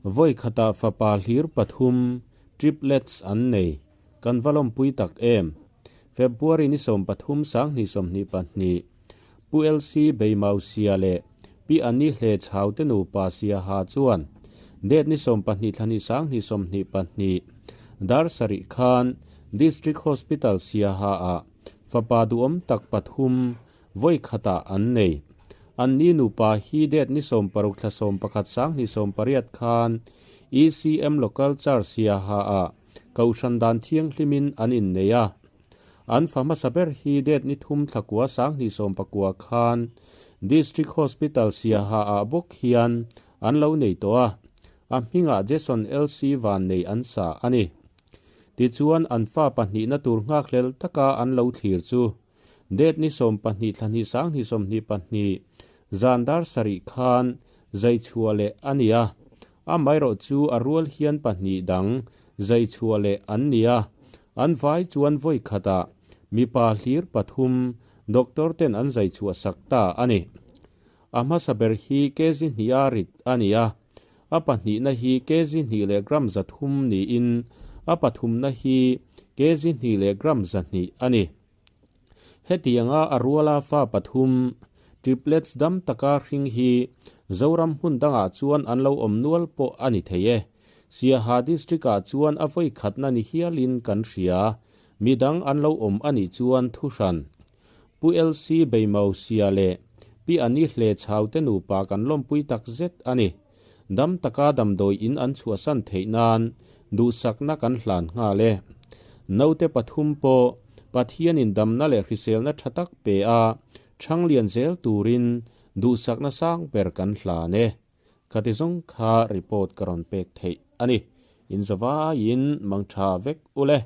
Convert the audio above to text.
Vawi khatah fapa hlir pathum, triplets, an nei. Kan va lawmpui tak em? February ni 13 2022, Pu LC Beimausia leh Pi Annie Hlechhau te nupa Siaha chuan date ni 12 thla hnih 2022, dar sarih khan District Hospital Siaha ah fapa duhawm tak pathum vawi khatah an nei. Anni nupa hi date ni 16 thla 11 2018 khan ECM Local Church Siaha ah Kohhran dan thianghlimin an innei a. An fa hmasa ber hi date ni thum thla kua 2019 khan District Hospital Siaha ah bawk hian an lo nei tawh a, a hmingah Jason LC Vannei an sa a ni. Tichuan an fa pahnihna tur nghakhlel taka an lo thlir chu date ni 12 thla hnih 2022 zan dar sarih khan zaichhuah leh a ni a. Amaherawh chu a rual hian pahnih dang zai chhuah leh an ni a, an vai chuan vawi khatah mipa hlir pathum doctor ten an zai chhuah sak ta a ni. A hmasa ber hi kg hnih a rit a ni a, a pahnihna hi kg hnih leh gram 300 niin a pathumna hi kg hnih leh gram 200 a ni. Hetianga a ruala fa pathum, triplets dam taka hring hi Zoram hmun dangah chuan an lo awm nual pawh a ni thei e. Siaha District-ah chuan a vawi khatna ni hialin kan hria. Midang an lo awm a nih chuan thuhran. Pu LC Beimau Sia leh Pi Ani Hlechau te nupa kan lawmpui tak zet a ni. Dam taka damdawi in an chhuahsan theih nan duhsakna kan hlan nghal e. Naute pathum pawh Pathianin damna leh hriselna tha tak pe a, Thanglian zel turin duhsakna sang ber kan hlan e. Khati zawng kha report ka rawn pek theih a ni. In zavaiin mangtha vek ule.